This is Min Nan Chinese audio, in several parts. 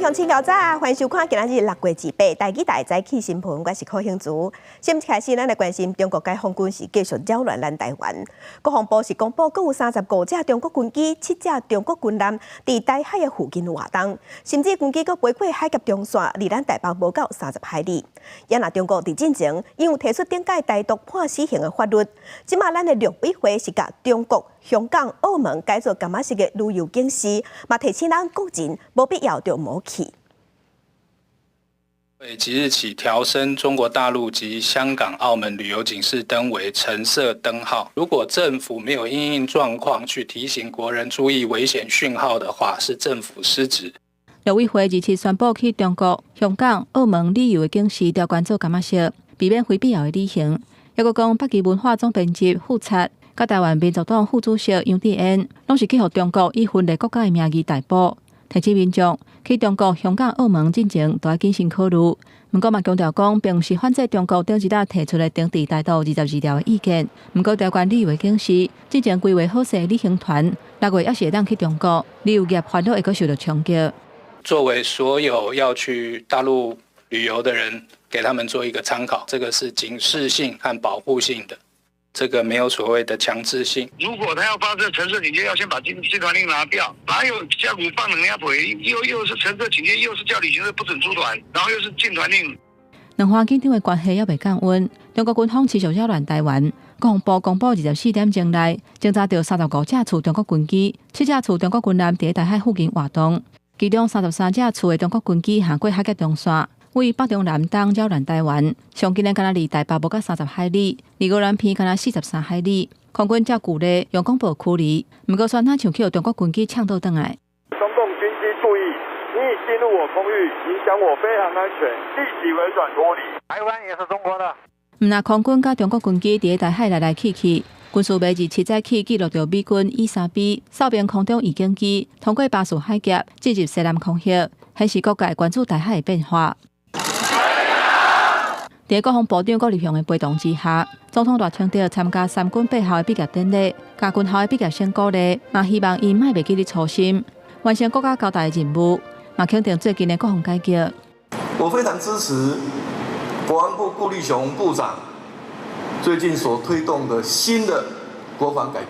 鄉親𠢕早，歡迎收看今仔日6月28台語台早起新聞，我是柯興竹。先開始，咱來關心中國解放軍是繼續擾亂咱台灣。國防部是公布，閣有35隻中國軍機、七隻中國軍艦佇台海的附近活動，甚至軍機閣飛過海峽中線，離咱台北無夠30海里。也若中國佇進前，𪜶有提出頂屆台獨判死刑的法律，這馬咱的陸委會是共中國、香港、澳門改做柑仔色的旅遊警示，嘛提醒咱國人無必要就莫去。即日起調升中國大陸及香港、澳門旅遊警示燈為橙色燈號。如果政府沒有因應狀況去提醒國人注意危險訊號的話，是政府失職。陸委會27宣布去中國、香港、澳門旅遊的警示調懸做柑仔色，避免非必要的旅行。抑閣講，北極文化總編輯傅察、佮台灣民族黨副主席楊智恩，攏是去予中國以分裂國家的名義逮捕。提醒民眾去中國、香港、澳門進前都愛謹慎考慮。毋過嘛強調講，並毋是反制中國頂一搭提出的懲治台獨22條的意見。毋過調懸旅遊的警示，進前規劃好勢旅行團6月猶是會當去中國，旅遊業反而會閣受著衝擊。作為所有要去大陸旅遊的人，給他們做一個參考，這個是警示性和保護性的，這個沒有所謂的強制性。如果他要發這橙色警戒，要先把禁團令拿掉，哪有叫你放兩下腿？又是橙色警戒，又是叫旅行社不准出團，然後又是禁團令。兩岸緊張的關係猶未降溫，中國軍方持續擾亂台灣。國防部公布24點鐘內，偵查著35架次中國軍機、七架次中國軍艦佇台海附近活動，其中33架次的中國軍機橫過海峽中線，位北中南東擾亂台灣。上近的敢若離台北無夠30海里，離宜蘭邊敢若43海里。空軍照舊例用廣播驅離，毋過煞若像去予中國軍機嗆倒轉來。中共軍機注意，你已進入我空域，影響我飛航安全，立即回轉脫離。台灣也是中國的。毋但空軍佮中國軍機佇台海來來去去，軍事媒27早起記錄著美軍 E-3B 哨兵空中預警機通過巴士海峽進入西南空域，顯示各界關注台海的變化。佇國防部長郭立雄的陪同之下，總統賴清德參加三軍八校的畢業典禮，共軍校的畢業生鼓勵，嘛希望𪜶莫袂記得初心，完成國家交代的任務，嘛肯定最近的國防改革。我非常支持國安部顧立雄部長最近所推動的新的國防改革。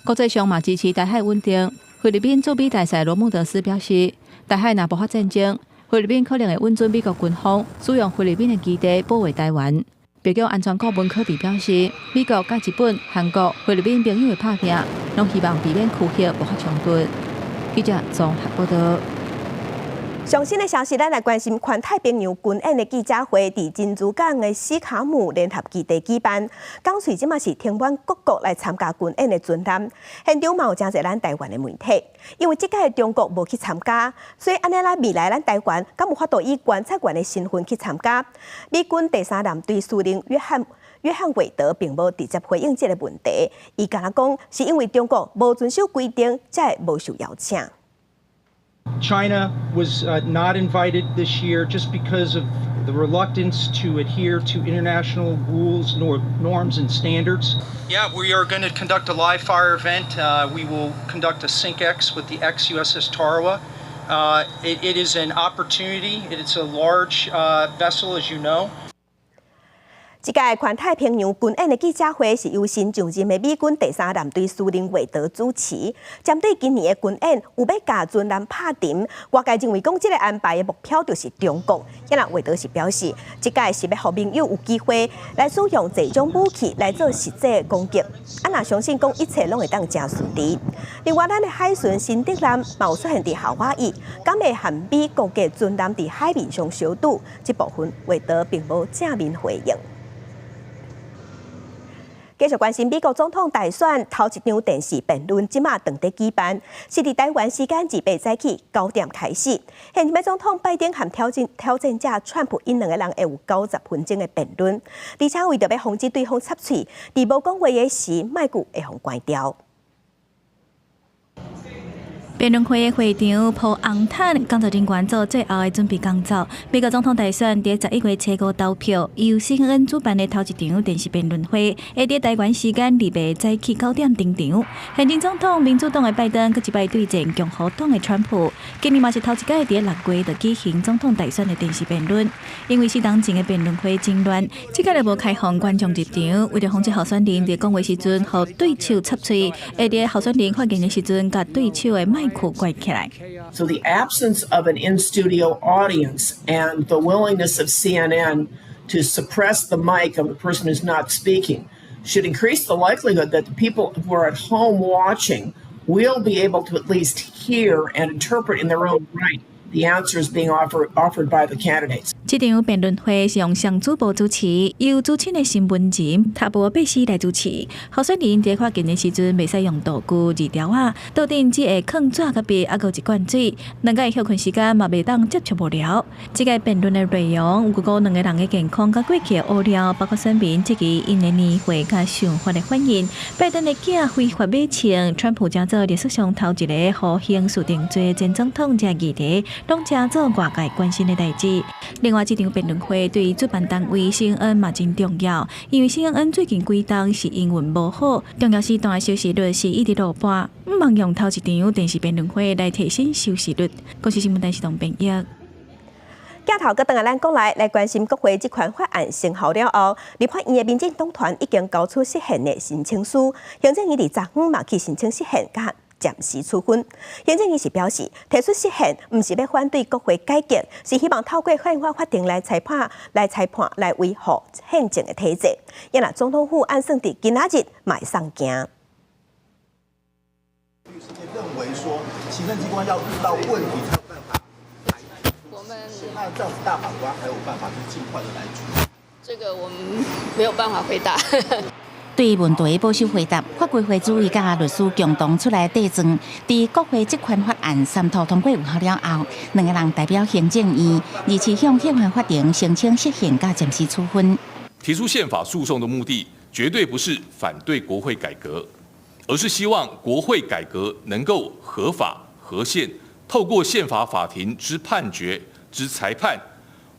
國際上嘛支持台海穩定。菲律賓駐美大使羅穆德斯表示，台海若爆發戰爭，菲律賓可能會允准美國軍方使用菲律賓的基地保衛台灣。白宮安全顧問柯比表示，美國佮日本、韓國、菲律賓朋友的拍拚，攏希望避免區域爆發衝突。記者綜合報道。上新的消息，咱來關心環太平洋軍演的記者會，佇珍珠港的史卡姆聯合基地舉辦。港喙這馬是停滿各國來參加軍演的船艦，現場嘛有誠濟咱台灣的媒體。因為這屆中國無去參加，所以按呢咱未來咱台灣敢有法度以觀察員的身份去參加？美軍第三艦隊司令約翰韋德並無直接回應這個問題，伊敢若講是因為中國無遵守規定，才會無受邀請。 China was not invited this year just because of the reluctance to adhere to international rules, norms, and standards. Yeah, we are going to conduct a live fire event. We will conduct a SINKEX with the ex USS Tarawa. It is an opportunity. It's a large vessel, as you know. 這屆環太平洋軍演的記者會是由新上任的美軍第三艦隊司令韋德主持。針對今年的軍演有欲共船艦拍沉，外界認為講這個安排的目標就是中國。因為韋德是表示，這屆是欲予盟友有機會來使用這種武器來做實際的攻擊。啊，若相信講一切攏會當誠順利。另外，咱的海巡新竹艦嘛有出現佇夏威夷，敢會和美國的船艦佇海面上相拄？這部分韋德並無正面回應。繼續關心美國總統大選頭一場電視辯論，這馬正佇舉辦，是佇台灣時間28早起9點開始。現任總統拜登和挑戰者川普，𪜶兩个人會有90分鐘的辯論，而且為著欲防止對方插喙，佇無講話的時，麥克會予關掉。辯論會的會場鋪紅毯，工作人員做最後的準備工作。美國總統大選佇11月初五投票，由 CNN 主辦的頭一場電視辯論會，會佇台灣時間二八早起9點登場。現任總統民主黨的拜登，閣一擺對戰共和黨的川普。今年嘛是頭一擺佇6月就舉行總統大選的電視辯論。因為四冬前的辯論會真亂，這擺就無開放觀眾入場，為著防止候選人佇講話時陣，予對手插喙，會佇候選人發言的時陣，共對手的麥克關起來。 So the absence of an in-studio audience and the willingness of CNN to suppress the mic of the person who's not speaking should increase the likelihood that the people who are at home watching will be able to at least hear and interpret in their own right the answers being offered by the candidates. 這場辯論會是用雙主播主持，由資深的新聞人塔博貝斯來主持。候選人佇發言的時陣，袂使用道具字條仔，桌頂只會囥紙佮筆，猶閣有一罐水。兩個歇睏時間嘛袂當接觸幕僚。這個辯論的內容有關兩個人的健康佮過去的烏料，包括選民質疑𪜶的年歲佮想法的反應。拜登的囝非法買槍，川普成做歷史上頭一個予刑事定罪前總統，這議題攏成做外界關心的代誌。另外，這場辯論會對主辦單位 CNN 嘛真重要，因為 CNN 最近幾冬是營運無好，重要時段的收視率是一直落坡，毋望用頭一場電視辯論會來提升收視率。公視新聞台是董編譯。鏡頭閣轉來咱國內來關心國會職權法案生效了後，立法院的民進黨團已經交出釋憲的申請書，行政院佇昨昏嘛去申請釋憲佮暫時處分。行政院是表示，提出釋憲毋是欲反對國會改革，是希望透過憲法法庭來裁判、來裁判、來維護憲政的體制。啊若總統府按算佇今仔日嘛會送件。認為說，行政機關要遇到問題才有辦法來。我們那這樣子大法官還有辦法去盡快的來處理？這個我們沒有辦法回答。對問題保守回答，法規會主委佮律師共同出來對證。佇國會職權法案三讀通過有效了後，兩个人代表行政院，二次向憲法法庭申請釋憲佮暫時處分。提出憲法訴訟的目的，絕對不是反對國會改革，而是希望國會改革能夠合法合憲，透過憲法法庭之判決之裁判，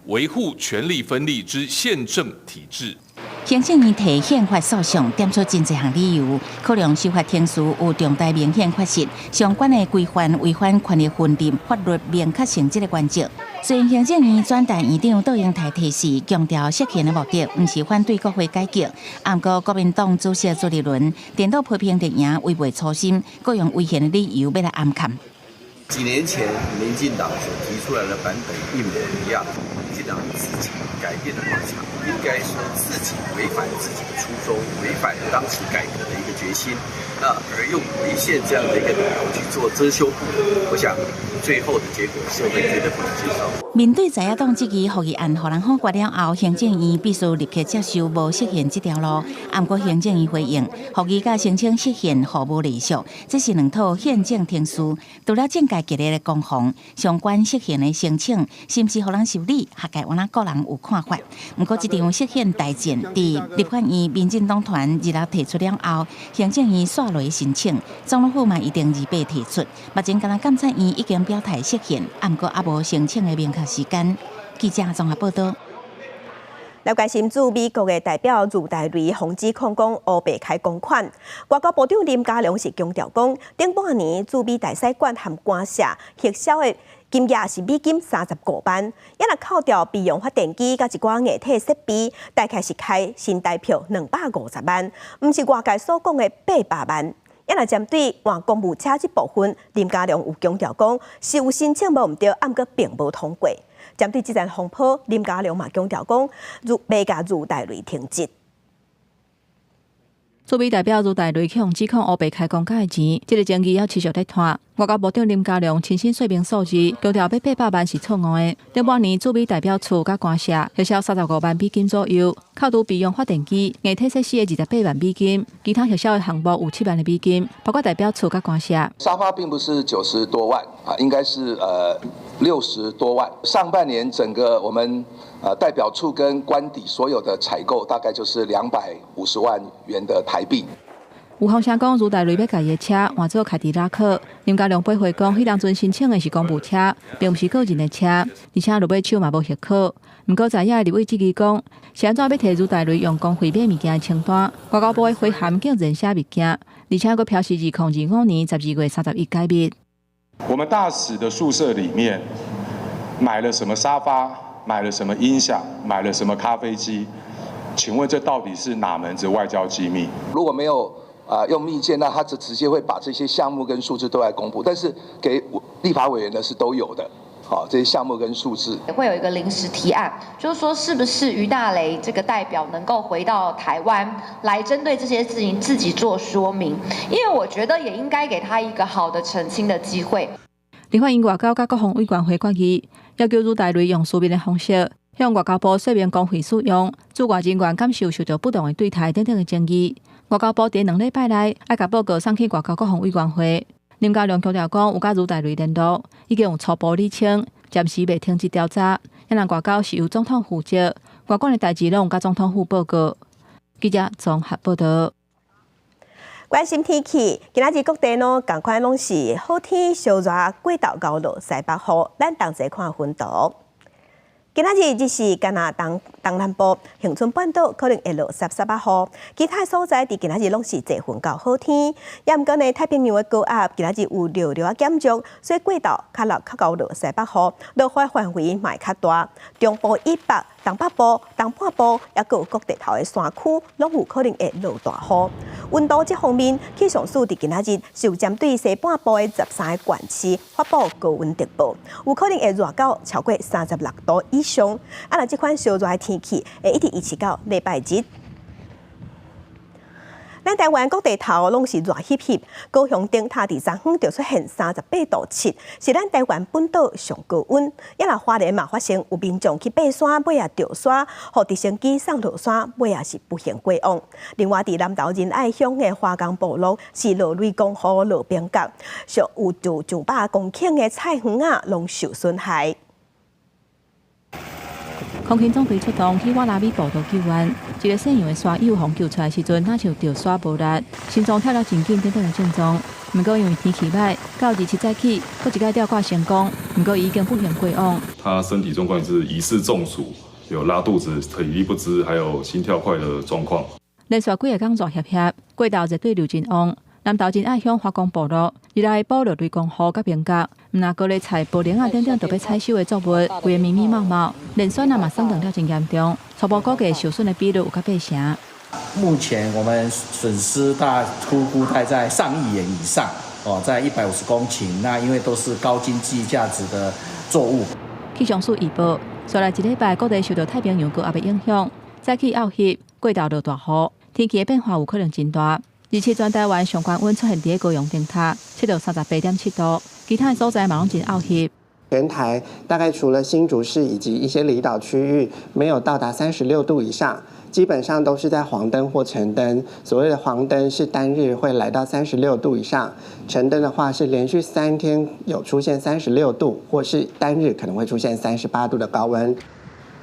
維護權力分立之憲政體制。行政院提憲法訴訟，點出真濟項理由，可能修法程序有重大明顯缺失，相關的規範違反權力分立、法律明確性質的原則。雖然行政院轉達院長杜英台提示，強調釋憲的目的毋是反對國會改革，毋過國民黨主席朱立倫顛倒批評綠營違背初心，閣用違憲的理由欲來暗崁。幾年前，民進黨所提出來的版本一模一樣，民進黨自己改變了立場，應該說自己違反自己的初衷，違反當時改革的一個決心，那而用違憲這樣的一個理由去做遮羞布，我想最後的結果社會絕對不能接受。面對在野黨質疑復議案予人否決了後，行政院必須立刻接受無釋憲這條路。毋過行政院回應，復議佮申請釋憲互無隸屬，這是兩套憲政程序。除了政界激烈的攻防，相關釋憲的申請是毋是予人受理，學界有哪各人有看法。毋過這場釋憲大戰，佇立法院民進黨團二六提出了後，行政院煞落申請，總統府嘛預定28提出。目前敢若監察院已經表態釋憲，毋過猶無申請的明確時間。記者綜合報道。來關心駐美國的代表茹大雷予指控講烏白開公款。外交部長林佳龍是強調講，頂半年駐美大使館和館舍核銷的金額是美金35萬，啊若扣掉備用發電機佮一寡硬體設備，大概是開新台票250萬，毋是外界所講的800萬。啊若針對換公務車這部分，林佳龍有強調講是有申請無毋對，毋過並無通過。針對這陣風波，林佳龍嘛強調講，欲共茹大雷停職。駐美代表茹大雷去予指控烏白開公家的錢，這個爭議猶持續咧拖。外交部長林佳龍親身說明數字，強調欲800萬是錯誤的。頂半年駐美代表處佮館舍核銷35萬美金左右，扣除備用發電機、硬體設施的28萬美金，其他核銷的項目有7萬的美金，包括代表處佮館舍。沙發並不是90多萬啊，應該是60多萬。上半年整個我們代表處跟官邸所有的採購，大概就是250萬元的台幣。有風聲講，茹大雷欲共伊的車換做凱迪拉克。林佳龍駁回講，彼當陣申請的是公務車，並毋是個人的車，而且落尾手嘛無核可。毋過在野立委質疑講，是按怎欲提茹大雷用公費買物件的清單？外交部的回函竟然寫物件，而且閣標示2025年12月31解密。我們大使的宿舍裡面買了什麼沙發？買了什麼音響？買了什麼咖啡機？請問這到底是哪門子外交機密？如果沒有用密件，那他就直接會把這些項目跟數字都來公布。但是給立法委員的是都有的，好，這些項目跟數字。會有一個臨時提案，就是說是不是俞大雷這個代表能夠回到台灣來針對這些事情自己做說明？因為我覺得也應該給他一個好的澄清的機會。立法院外交佮國防委員會決議，要求茹大雷用書面的方式向外交部說明公費使用、駐外人員感受受到不當的對待等等的爭議。外交部佇2禮拜內愛共報告送去外交國防委員會。林佳龍強調講，有佮茹大雷聯絡，已經有初步釐清，暫時袂停止調查。因為外交是由總統負責，外管的代誌攏有佮總統府報告。記者綜合報道。關心天氣，今仔日各地攏仝款攏是好天，燒熱，過晝𠢕落西北雨。咱同齊看雲圖。今仔日只是干焦東東南部、恆春半島可能會落澀澀仔雨，其他所在佇今仔日攏是濟雲到好天。也毋過呢，太平洋的高壓今仔日有略略仔減弱，所以過晝較落較𠢕落西北雨，落雨範圍嘛會較大。中部以北、東北部、東半部，抑閣有各地頭的山區，攏有可能會落大雨。溫度這方面，氣象署佇今仔日是有針對西半部的13個縣市發布高溫特報，有可能會熱到超過36度以上。啊，若這款燒熱的天氣會一直維持到禮拜日。咱台灣各地頭攏是熱翕翕，高雄燈塔佇昨昏就出現38.7度，是咱台灣本島上高溫。也若花蓮嘛發生有民眾去爬山，尾仔著沙，予直升機送落山，尾仔是不幸過往。另外，佇南投仁愛鄉的華岡部落是落雷公雨落冰角，上有就上百公頃的菜園仔攏受損害。空勤總隊出動去瓦拉米步道救援，一个姓楊的沙友予救出來時陣，若像著沙無力，心臟跳得真緊等等的症狀。毋過因為天氣䆀，到27早起，閣一擺吊掛成功。毋過伊已經不幸過往。他身體狀況是疑似中暑，有拉肚子、體力不支，還有心跳快的狀況。連續幾个工熱翕翕，過晝熱對流真旺。南投仁愛鄉華岡部落，日來下晡落雷公雨佮冰角，毋但高麗菜、菠蘿仔等等著欲採收的作物，規个密密麻麻，連筍仔嘛損斷了真嚴重，初步估計受損的比率有較八成。目前我們損失大估估大概在上億元以上，哦，在150公頃，那因為都是高經濟價值的作物。氣象署預報，紲來一禮拜各地受到太平洋高壓的影響，早起漚翕，過晝落大雨，天氣的變化有可能真大。而且全台灣上懸溫出現佇高雄燈塔，測到38.7度，其他的所在嘛攏真漚翕。全台大概除了新竹市以及一些離島區域沒有到達36度以上，基本上都是在黃燈或橙燈。所謂的黃燈是單日會來到三十六度以上，橙燈的話是連續3天有出現三十六度，或是單日可能會出現38度的高溫。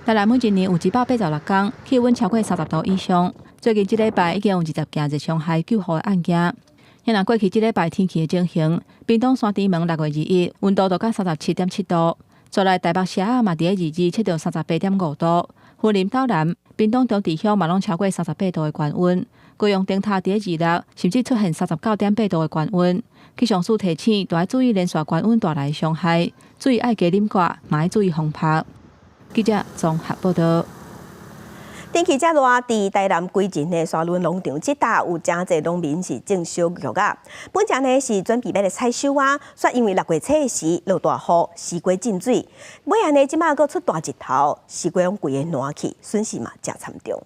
台南每一年有186天氣溫超過30度以上。最近這禮拜已經有20件熱傷害救護的案件。若過去這禮拜天氣的情形，屏東山豬門6月21溫度就到37.7度，再來台北社仔嘛佇咧22測到38.5度，雲林斗南、屏東長治鄉嘛攏超過38度的高溫，高雄燈塔佇咧26，甚至出現39.8度的高溫。氣象署提醒，著愛注意連續高溫帶來的傷害，注意愛加啉掛，嘛愛注意防曬。記者綜合報道。天氣遮熱，佇台南歸仁的沙崙農場這搭有誠濟農民是種小玉仔，本來呢是準備欲來採收啊，煞因為6月初時落大雨，西瓜浸水，尾仔呢這馬閣出大日頭，西瓜攏規个爛去，損失嘛誠慘重。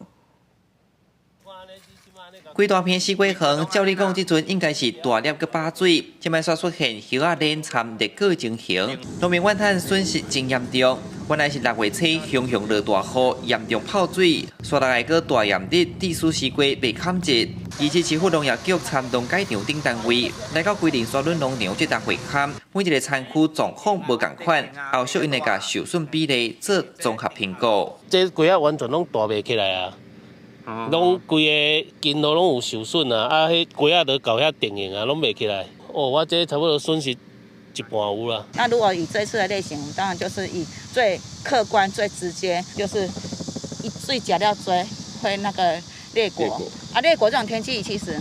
規大片西瓜園，照理講，這陣應該是大粒閣飽水，這擺煞出現葉仔連參裂果情形，農民怨嘆損失真嚴重。原來是6月初雄雄落大雨，嚴重泡水，紲落來閣大炎日，致使西瓜袂堪日。而且市府農業局參農改場等單位來到歸仁沙崙農場這搭會勘，每一个田區狀況無仝款，後續𪜶會共受損比例做綜合評估。這瓜仔完全攏大袂起來啊！攏規个根路攏有受損啊！啊，彼瓜仔都到遐定型啊，攏袂起來。哦，我這差不多損失一半有啦。那如果以這次的類型，我們當然就是以最客觀、最直接，就是一水食了濟會那個裂果。啊，裂果這種天氣其實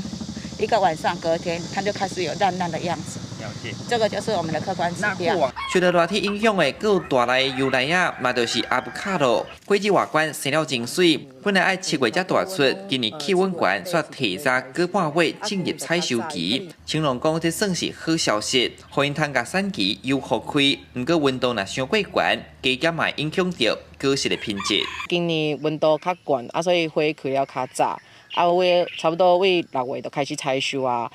一個晚上，隔天它就開始有爛爛的樣子。了解，這個就是我們的客觀指標。受到熱天影響的，閣有大粒的油來仔，嘛就是阿布卡多。果子外觀生了真媠，本來愛7月才大出，今年氣溫懸，煞提早個半月進入採收期。青農講，這算是好消息，予𪜶通共產期猶復開。毋過溫度若傷過懸，加減嘛會影響著果實的品質。今年溫度較懸，啊，所以花開了較早，啊，為差不多為6月就開始採收啊。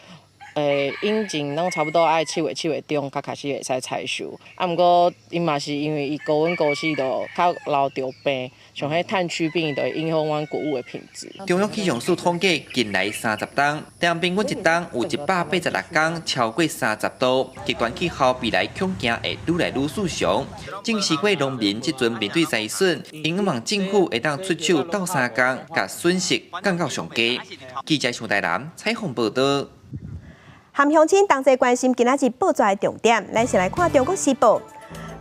以前攏差不多愛7月、7月中才開始會使採收，啊，毋過伊嘛是因為伊高溫高濕就較流著病，像彼炭疽病就會影響阮果物的品質。中央氣象署統計，近來30冬，台灣平均一冬有186工超過30度，極端氣候未來恐驚會愈來愈異常。種西瓜農民這陣面對災損，𪜶望政府會當出手鬥相共，共損失降到上低。記者徐台南採訪報導。含鄉親同齊關心今仔日報紙的重點，咱先來看《中國時報》。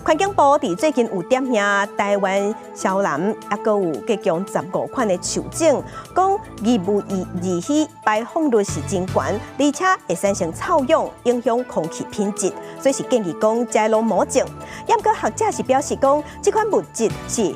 環境部佇最近有點名台灣蕭楠，抑閣有隔強15款的樹種，講異物二烯排放率是真懸，而且會產生臭氧，影響空氣品質，所以是建議講這攏莫種。毋過學者是表示講，這款物質是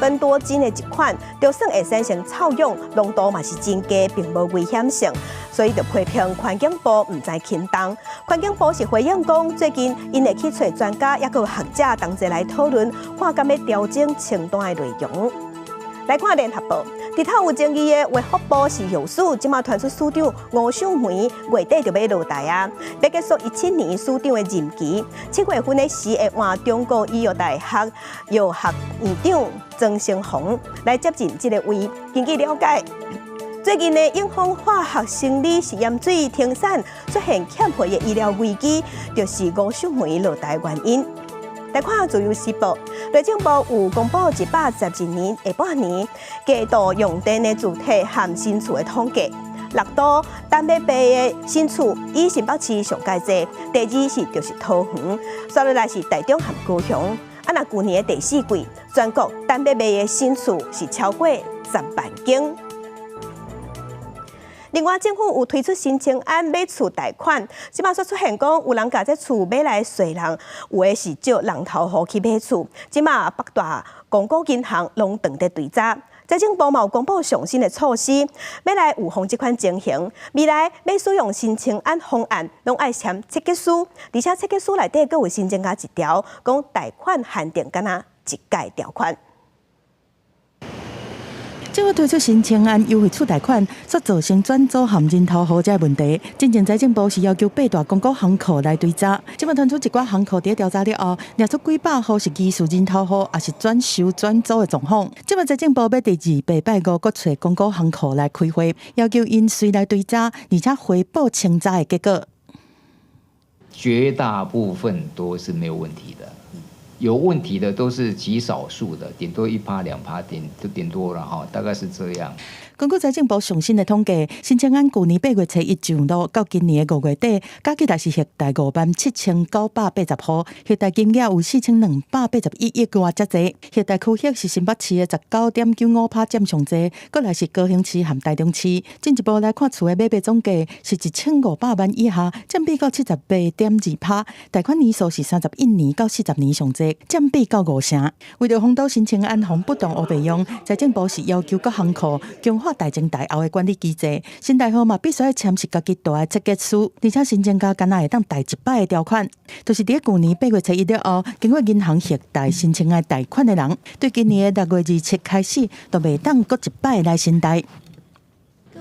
芬多精的一款，就算會產生臭氧，濃度嘛是真低，並無危險性，所以就批評環境部毋知輕重。環境部是回應講，最近𪜶會去揣專家，抑閣有學者同齊來討論，看敢欲調整清單的內容。來看聯合報，日頭有爭議的衛福部食藥署，這馬傳出署長吳秀梅月底就欲落台啊，欲結束17年署長的任期。7月份的時會換中國醫藥大學藥學院長曾成鴻來接任這个位。根據了解，最近呢，永豐化學生理食鹽水停產出現欠貨的醫療危機，就是吳秀梅落台原因。來看《自由時報》，內政部有公布112年下半年低度用電的住宅和新厝的統計。六都單欲賣的新厝以新北市上蓋濟，第二是就是桃園，煞落來是台中和高雄。啊，若舊年的第四季，全國單欲賣的新厝是超過10萬間。另外，政府有推出新青安買厝貸款，這馬煞出現講有人共這厝買來洗人，有的是借人頭戶去買厝。這馬北大公股銀行攏斷佇追查，財政部嘛有公布上新的措施，欲來預防這款情形。未來欲使用新青安方案，攏愛簽切結書，而且切結書內底閣有新增加一條，講貸款限定敢若一概條款。政府推出新青安優惠厝貸款，煞造成轉租和人頭戶這个問題。進前財政部是要求八大公股行庫來追查，這馬傳出一寡行庫佇調查了後，掠出幾百戶是疑似人頭戶，抑是轉售轉租的狀況。這馬財政部欲佇二、八、拜五閣揣公股行庫來開會，要求𪜶隨來追查，而且回報清查的結果。絕大部分都是沒有問題的。有問題的都是極少數的，頂多1趴2趴，頂都頂多了哈，大概是這樣。根據財政部上新的統計，新青安舊年8月初一上路，到今年的5月底，加起來是核貸57,980戶，核貸金額有4,281億外遮濟。核貸區域是新北市的19.95%佔上濟，過來是高雄市和台中市。進一步來看，厝的買賣總價是1500萬以下，佔比到78.2%，貸款年數是31年到40年上濟，佔比到5成。為著防堵新青安予不當烏白用，財政部是要求各行庫強化貸前貸後的管理機制，新貸戶嘛必須愛簽署家己蹛的切結書，而且新增加干焦會當貸一擺的條款，就是佇舊年8月初一了後，經過銀行核貸申請來貸款的人，對今年的6月27開始，就袂當閣一擺來申貸。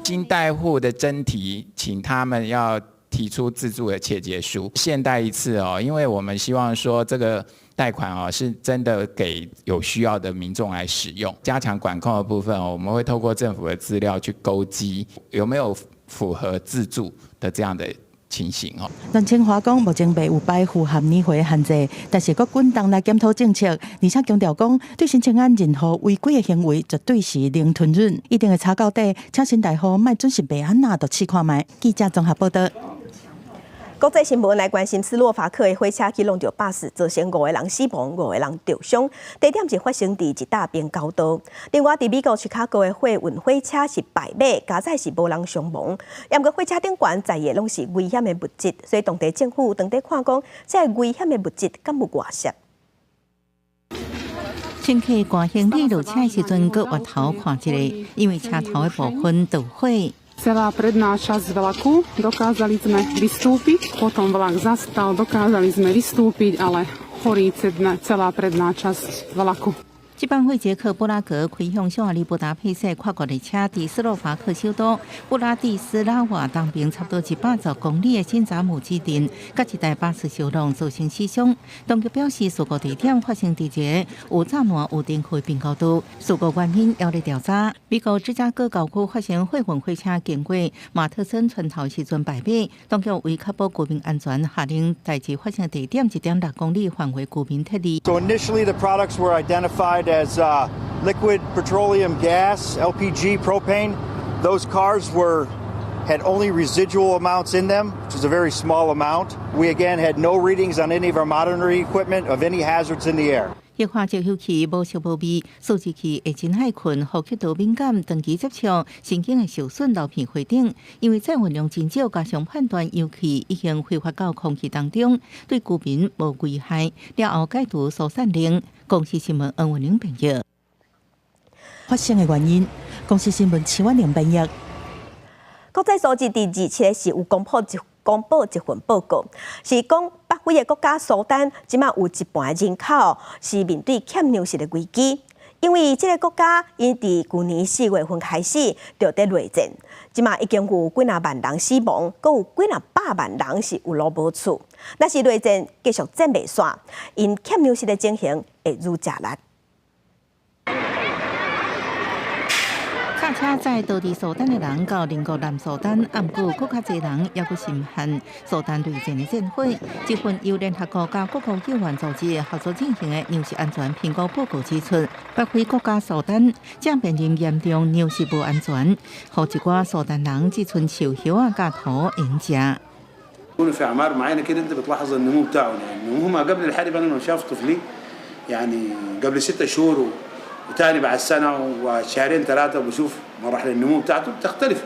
新貸戶的真題，請他們要提出自助的切結書，限貸一次哦，因為我們希望說這個貸款哦是真的給有需要的民眾來使用。加強管控的部分哦，我們會透過政府的資料去勾稽有沒有符合自助的這樣的情形哦。阮清華講，目前未有擺符合年歲限制，但是閣滾動來檢討政策，而且強調講，對申請案任何違規的行為，絕對是零吞忍，一定會查到底。請新大戶莫準是袂按那就試看覓。記者綜合報道。國際新聞來關心，斯洛伐克的火車去挵著巴士，造成五個人死亡，五個人著傷。地點是發生佇一搭邊交道。另外，佇美國芝加哥的貨運火車是敗馬，佳哉是無人傷亡。毋過火車頂懸載的攏是危險的物質，所以當地政府當地看講，這个危險的物質敢有外洩？乘客掛行李落車的時陣，閣回頭看一下，因為車頭的部分著火。 Celá predná časť vlaku, dokázali sme vystúpiť, potom vlak zastal, dokázali sme vystúpiť, ale horí celá predná časť vlaku. 這班火捷克布拉格開向匈牙利布達佩斯跨國列車，佇斯洛伐克首都布拉蒂斯拉瓦東邊差不多110公里的新扎姆基鎮，佮一台巴士相撞，造成死傷。當局表示，事故地點發生佇一个有柵欄、有燈號的平交道，事故原因猶咧調查。美國芝加哥郊區發生貨運火車經過馬特森村頭時陣敗馬，當局為確保居民安全，下令代誌發生地點1.6公里範圍居民撤離。 So initially the products were identified as liquid petroleum gas, LPG, propane. Those cars had only residual amounts in them, which is a very small amount. We again had no readings on any of our monitoring equipment of any hazards in the air. 液化石油氣無色無味，吸入去會真愛睏，呼吸道敏感，長期接觸，神經會受損、流鼻血等。因為載運量真少，加上判斷油氣已經揮發到空氣當中，對居民無危害。了後解除疏散令。公視新聞恩文玲編譯。發生的原因，公視新聞徐婉玲編譯。國際組織佇27日是有公布一份報告，是講北非的國家蘇丹，這馬有一半人口是面對欠糧食的危機，因為這个國家𪜶佇舊年4月份開始就佇內戰，這馬已經有幾若萬人死亡，閣有幾若百萬人是有路無厝。若是內戰繼續戰袂煞，𪜶欠糧食的情形會愈加力。駕車載逃離蘇丹的人到鄰國南蘇丹，毋過閣較濟人猶閣深陷蘇丹內戰的戰火。這份由聯合國佮各國救援組織合作進行的糧食安全評估報告指出，北非國家蘇丹正面臨嚴重糧食無安全，予一寡蘇丹人只賰樹葉仔佮土會用食。 في اعمار معينه كده انت بتلاحظ النمو بتاعه، يعني النمو ما قبل الحرب، انا لما شاف طفلي يعني قبل 6 شهور وتاني بعد سنه وشهرين ثلاثه بشوف مراحل النمو بتاعته بتختلف،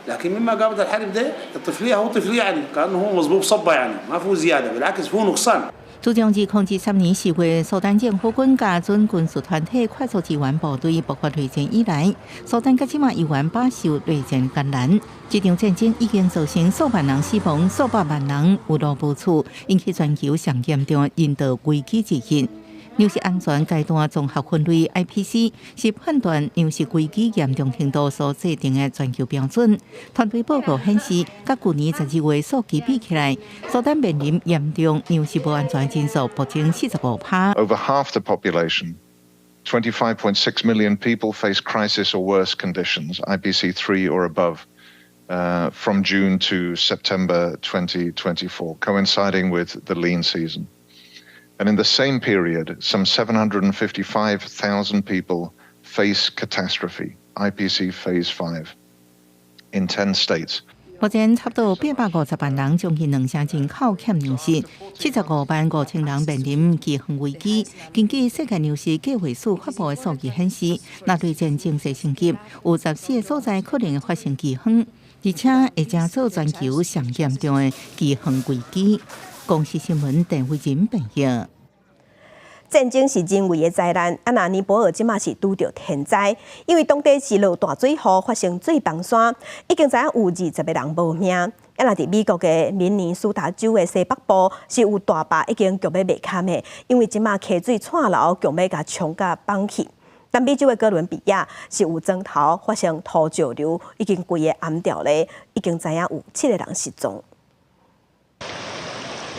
لكن مما قامت الحرب ده الطفليه هو طفليه، يعني كانه هو مصبوب صبه، يعني ما فيه زياده، بالعكس فيه نقصان。自從2023年4月，蘇丹政府軍佮準軍事團體快速支援部隊爆發內戰以來，蘇丹到這馬猶原飽受內戰艱難。這場戰爭已經造成數萬人死亡，數百萬人有路無厝，引起全球上嚴重的人道危機之一。糧食安全階段綜合分類（IPC）是判斷糧食危機嚴重程度所制定的全球標準。團隊報告顯示，佮舊年12月數據比起來，蘇丹面臨嚴重糧食無安全人數暴增45%。 Over half the population, 25.6 million people face crisis or worse conditions, IPC 3 or above, from June to September 2024, coinciding with the lean season. And in the same period, some 755,000 people face catastrophe, IPC Phase 5, in 10 states. 目前差不多850萬人，將近兩成人口欠糧食，75萬5千人面臨饑荒危機。根據世界糧食計劃署發布的數據顯示，若內戰情勢升級，有14個所在可能會發生饑荒，而且會成做全球上嚴重的饑荒危機。公視新聞鄧慧仁編譯。戰爭是人為的災難，啊，若尼泊爾這馬是拄著天災，因為當地是落大水雨，發生水崩山，已經知影有20個人無命。啊，若佇美國的明尼蘇達州的西北部是有大壩已經強欲袂堪的，因為這馬溪水掣流，強欲共沖甲崩去。南美洲的哥倫比亞是有磚頭發生土石流，已經規个淹掉咧，已經知影有七個人失蹤。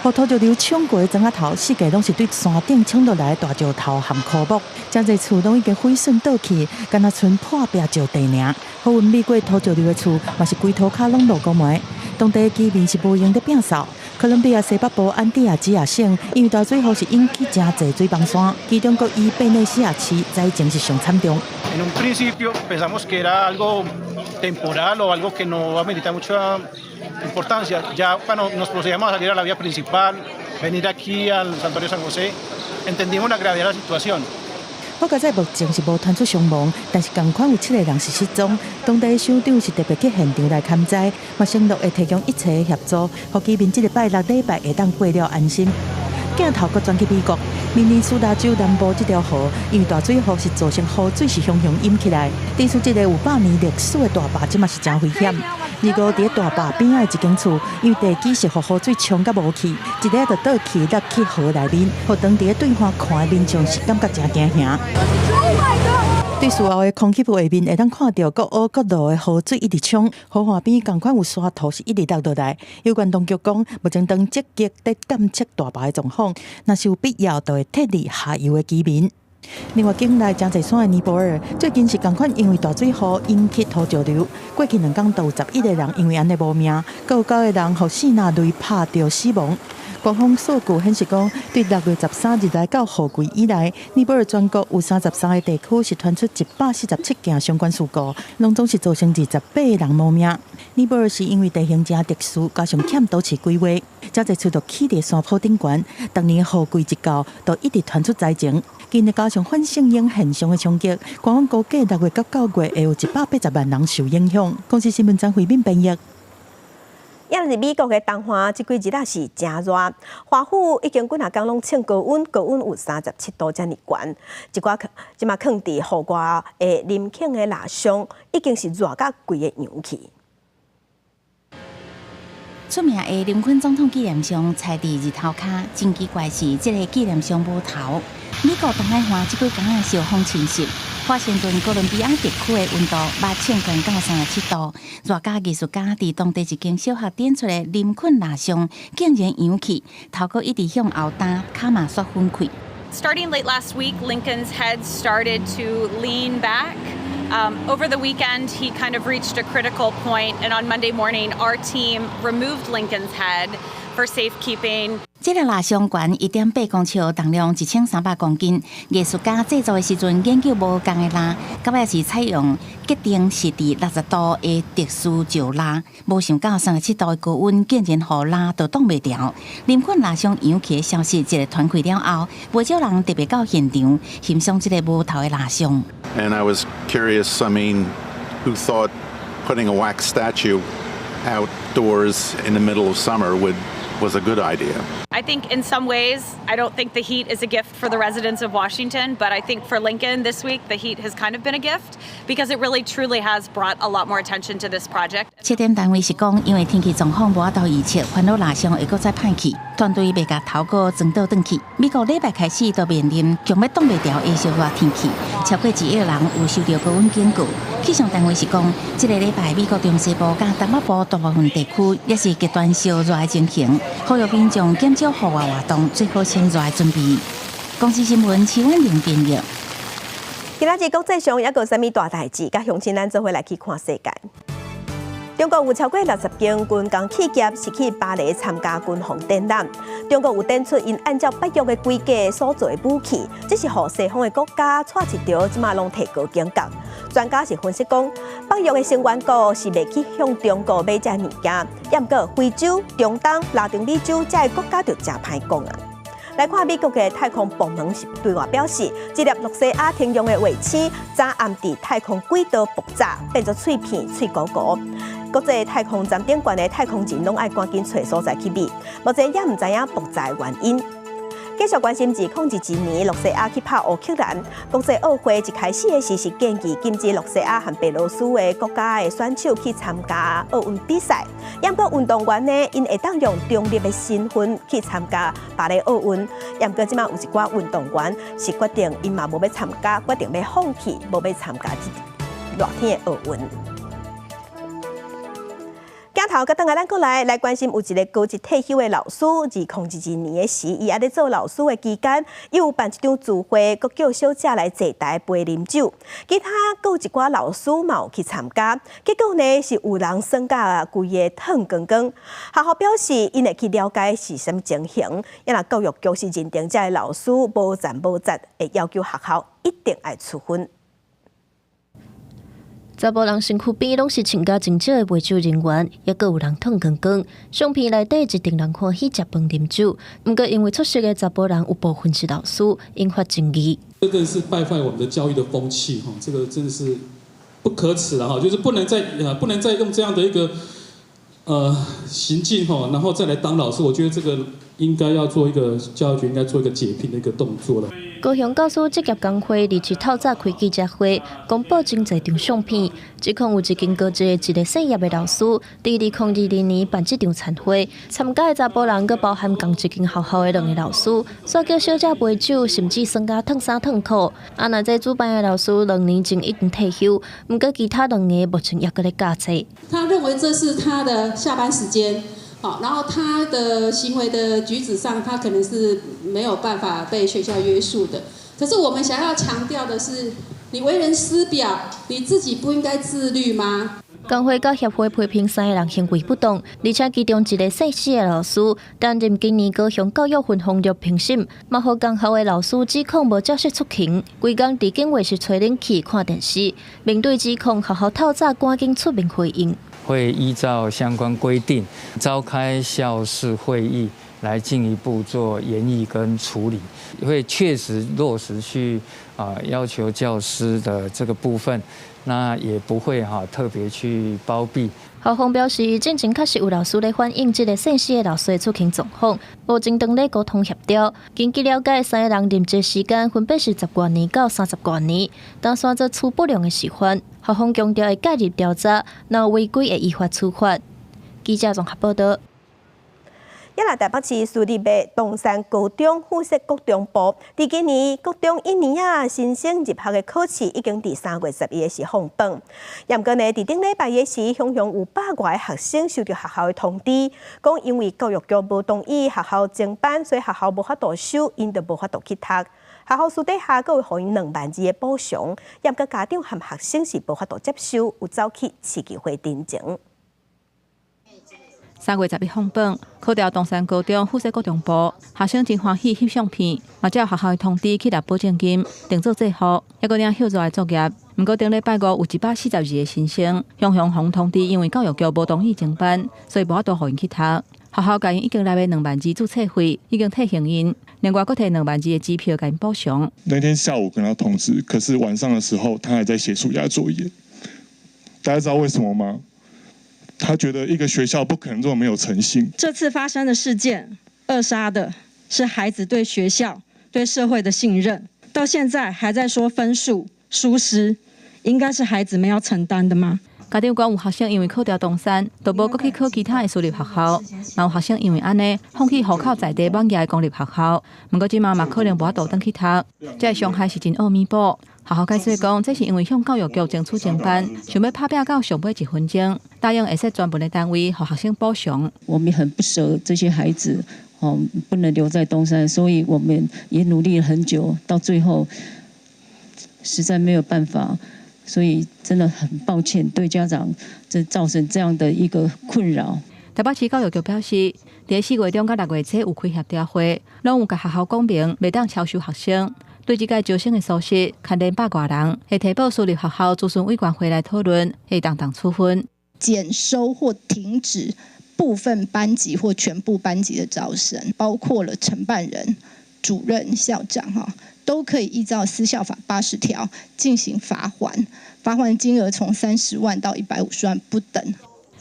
予土石流沖過的磚仔頭，四界攏是對山頂衝落來的大石頭和枯木，真濟厝攏已經毀損倒去，敢若賰破壁石地爾。好運避過土石流的厝，嘛是規塗跤攏落孤糜。當地居民是無閒咧摒掃。哥倫比亞西北部安地亞基亞省，因為大水雨是引起誠濟水崩山，其中閣以貝內西亞市災情是上慘重。 En un principio pensamos que era algo temporal o algo que no amerita mucha importancia. Ya cuando nos procedíamos a salir a la vía principal, venir aquí al Santuario San José, entendimos la gravedad de la situación. 好佳哉目前是無傳出傷亡，但是仝款有七個人是失蹤。當地首長是特別去現場來勘災，嘛承諾會提供一切協助，予居民這個拜六禮拜會當過了安心。鏡頭閣轉去美國，明尼蘇達州南部這條河，因為大水雨是造成河水是洶湧湧起來，致使這个有100年歷史的大壩，這馬是誠危險。二五佇大壩邊仔的一間厝，因為地基是予河水沖甲無去，一下就倒去落去河內面，予當地對岸看的民眾是感覺誠驚嚇。對事後的空氣畫面會當看著各烏各路的河水一直沖，河岸邊仝款有沙土是一直落落來。有關當局講，目前正積極佇監測大壩的狀況，若是有必要，就會撤離下游的居民。另外，境內誠濟山的尼泊爾，最近是仝款因為大水雨引起土石流，過去兩工就有11個人因為按呢無命，閣有九個人予四若雷拍著死亡。官方數據顯示講，對6月13日來到雨季以來，尼泊爾全國有33個地區是傳出147件相關事故，攏總是造成28個人無命。尼泊爾是因為地形誠特殊，加上欠都市規劃，誠濟厝都起佇山坡頂懸，逐年雨季一到，就一直傳出災情。今日加上反聖嬰現象的衝擊，官方估計6月到9月會有180萬人受影響。公視新聞張慧敏編譯。抑是美國的東岸，這幾日仔是誠熱，華府已經幾若工攏衝高溫，高溫有37度遮爾懸。一寡這馬囥佇戶外的林肯的蠟像，已經是熱甲規个溶去。出名的林肯總統紀念像踩佇日頭跤，真奇怪是這个紀念像無頭。美國東海岸這幾工仔受風侵襲，華盛頓哥倫比亞地區的溫度捌衝懸到37度，熱甲藝術家佇當地一間小學展出的林肯蠟像竟然溶去，頭閣一直向後焦，跤嘛煞粉開。 Starting late last week, Lincoln's head started to lean back. Over the weekend, he kind of reached a critical point, and on Monday morning, our team removed Lincoln's head for safekeeping. 這个蠟像懸1.8公尺，重量1300公斤。藝術家製作的時陣研究無仝的蠟，到尾是採用結定是佇60度的特殊石蠟，無想到37度的高溫竟然予蠟都擋袂牢。林肯蠟像溶去的消息一个傳開了後，袂少人特別到現場欣賞這个無頭的蠟像。 And I was curious, I mean, who thought putting a wax statue outdoors in the middle of summer was a good idea? I think in some ways, I don't think the heat is a gift for the residents of Washington, but I think for Lincoln this week, the heat has kind of been a gift because it really truly has brought a lot more attention to this project. 策展單位是講，因為天氣狀況無法度預測，煩惱蠟像會閣再歹去，團隊袂共頭閣裝倒轉去。美國禮拜開始都面臨強欲擋袂牢的燒熱天氣，超過1億人有受著高溫警告。氣象單位是講，這个禮拜美國中西部佮東北部大部分地區也是極端燒熱的情形，呼籲民眾減少戶外活動，做好穿熱的準備。公視新聞徐婉玲編譯。今仔日國際上猶閣有啥物大代誌？佮鄉親咱做伙來去看世界。中國有超過60間軍工企業是去巴黎參加軍防展覽。中國有展出𪜶按照北約的規格所做的武器，這是予西方的國家掣一著，這馬攏提高警覺。專家是分析講，北約的成員國是袂去向中國買這物件，毋過非洲、中東、拉丁美洲這个國家就誠歹講啊。來看美國的太空部門是對外表示，這粒露西亞天用的衛星昨暗佇太空軌道爆炸，變做碎片碎糊糊。國際太空站頂懸的太空人攏愛趕緊揣所在去避，目前也毋知影爆炸的原因。繼續關心2021年，露西亞去拍烏克蘭，國際奧會一開始的時是建議禁止露西亞和白羅斯的國家的選手去參加奧運比賽。毋過運動員呢，𪜶會當用中立的身份去參加巴黎奧運。毋過這馬有一寡運動員是決定，𪜶嘛無欲參加，決定欲放棄，無欲參加這熱天的奧運。鏡鏡頭閣轉來咱國內來關心，有一个高職退休的老師，2022年的時，伊猶咧做老師的期間，伊有辦一場聚會，閣叫小姐來坐台陪啉酒，其他閣有一寡老師嘛有去參加，結果呢是有人耍甲規个褪光光。學校表示，𪜶會去了解是啥物情形，啊若教育局是認定這个老師無盡無責，會要求學校一定愛處分。查埔人身軀邊攏是穿甲真少的陪酒人員，猶閣有人褪光光。相片內底一陣人歡喜食飯啉酒，毋過因為出席的查埔人有部分是老師，引發爭議。這個是敗壞我們的教育的風氣，哈，這個真的是不可恥了，哈，就是不能再用這樣的一個行徑，哈，然後再來當老師，我覺得這個應該要做一個教育局應該做一個解聘的一個動作了。高雄教師職業工會二七透早開記者會，公布真濟張相片，指控有一間高職的一个姓葉的老師，佇2022年辦這場餐會，參加的查埔人閣包含仝一間學校的兩个老師，煞叫小姐陪酒，甚至耍甲褪衫褪褲。啊，若這主辦的老師兩年前已經退休，毋過其他兩个目前猶閣咧教冊。他認為這是他的下班時間。好，然後他的行為的舉止上，他可能是沒有辦法被學校約束的。可是我們想要強調的是，你為人師表，你自己不應該自律嗎？工會佮協會批評三个人行為不當，而且其中一个姓施的老師擔任今年高雄教育分紅綠評審，嘛予仝校的老師指控無照實出勤，規工佇警衛室吹冷氣看電視，面對指控，學校透早趕緊出面回應。會依照相關規定召開校事會議，來進一步做研議跟處理，會確實落實去要求教師的這個部分，那也不會哈特別去包庇。校方表示，進前確實有老師咧反映這个姓施的老師的出勤狀況，目前正咧溝通協調。根據了解，三个人任職時間分別是十外年到三十外年，但算做初不良的示範。校方強調會介入調查，若有違規會依法處罰。記者綜合報道。也來台北市私立的東山高中附設國中部，佇今年國中一年仔新生入學的考試已經佇3月11的時放榜。毋過呢，佇頂禮拜的時，雄雄有百外个學生收到學校的通知，講因為教育局無同意學校增班，所以學校無法度收，𪜶就無法度去讀。學校私底下閣會予𪜶2萬二的補償，毋過家長和學生是無法度接受，有走去市議會陳情。3月11放榜，考著東山高中附設國中部，學生真歡喜翕相片，嘛接學校的通知去納保證金，定做制服，猶閣領歇熱的作業。毋過頂禮拜五有142个新生，雄雄予通知，因為教育局無同意增班，所以無法度予𪜶去讀。學校共𪜶已經納的2萬二註冊費已經退還𪜶，另外閣提2萬二的支票共𪜶補償。那天下午跟他通知，可是晚上的時候他還在寫暑假作業。大家知道為什麼嗎？他覺得一個學校不可能這麼沒有誠信。這次發生的事件，扼殺的是孩子對學校、對社會的信任。到現在還在說分數疏失，應該是孩子們要承擔的嗎？家長講有學生因為考著東山，就無閣去考其他的私立學校；嘛有學生因為按呢，放棄戶口在地滿額的公立學校。毋過這馬嘛可能無法度轉去讀，這个傷害是真惡彌補。學校解釋講，這是因為向教育局爭取增班，想欲拍拚到上尾一分鐘，答應會設專門的單位予學生補償。我們很不捨這些孩子，哦，不能留在東山，所以我們也努力了很久，到最後實在沒有辦法。所以真的很抱歉，對家長這造成這樣的一個困擾。台北市教育局表示，佇4月中佮6月初有開協調會，攏有共學校講明，袂當超收學生。對這個招生的疏失，牽連百外人，會提報私立學校諮詢委員會來討論，會當當處分。減收或停止部分班級或全部班級的招生，包括了承辦人、主任、校長，哈，都可以依照私校法80條進行罰鍰，罰鍰金額從30萬到150萬不等。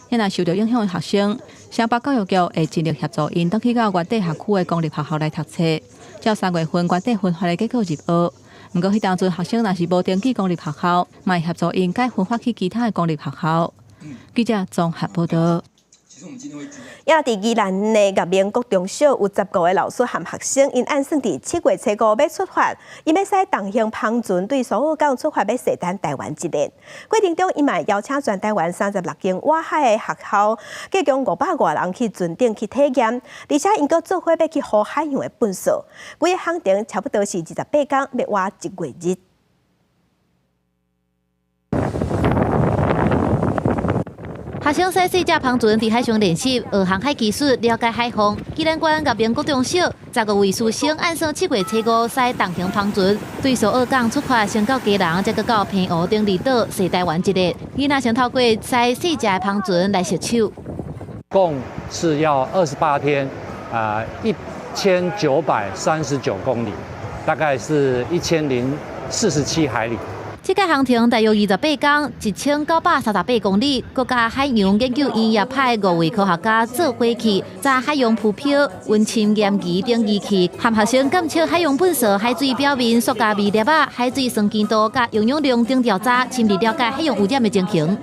若受著影響的學生，雙北教育局會盡力協助𪜶轉去到原底學區的公立學校來讀冊。照3月份原底分發的結果入學，毋過彼當陣學生若是無登記公立學校，嘛會協助𪜶改分發去其他的公立學校。記者綜合報導。也佇宜蘭的岳明國中小有15個老師和學生，𪜶按算佇7月初5欲出發，𪜶欲駛重型帆船對蘇澳港出發，欲踅單台灣一日。過程中，𪜶嘛邀請全台灣36間外海的學校，計共500外人去船頂去體驗，而且𪜶閣做伙欲去予海洋的糞掃。規个行程差不多是28工，欲倚一月日。學生駛細隻帆船佇海上練習，學航海技術，了解海況。宜蘭縣岳明國中小15位師生按算7月初5駛重型帆船對蘇澳港出發，先到基隆，再閣到澎湖等離島，踅台灣一日。囡仔先透過駛細隻帆船來熟手。共是要28天，啊，1939公里，大概是1047海里。這個航程大約28工，1938公里。國家海洋研究院也派5位科學家做伙去，查海洋浮漂、溫深驗儀等儀器，和學生監測海洋糞掃、海水表面塑膠微粒仔、海水酸鹼度佮營養量等調查，深入了解海洋污染的情形。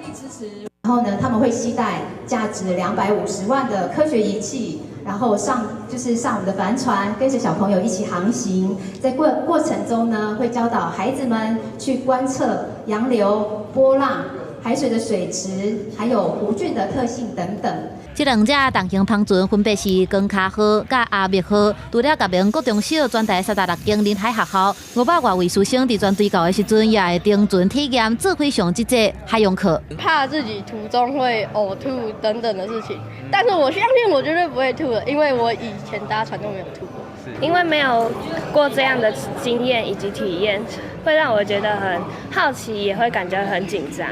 然後呢，他們會攜帶價值250萬的科學儀器，然後上就是上我們的帆船，跟着小朋友一起航行。在過程中呢，會教導孩子們去觀測洋流、波浪、海水的水質，還有弧菌的特性等等。這兩隻重型帆船分別是光卡號佮阿密號，除了岳明國中小全台36間臨海學校，500外位師生佇全隊到的時陣，也會登船體驗做伙上這節海洋課。怕自己途中會嘔吐等等的事情，但是我相信我絕對不會吐的，因為我以前搭船都沒有吐過。因為沒有過這樣的經驗以及體驗，會讓我覺得很好奇，也會感覺很緊張。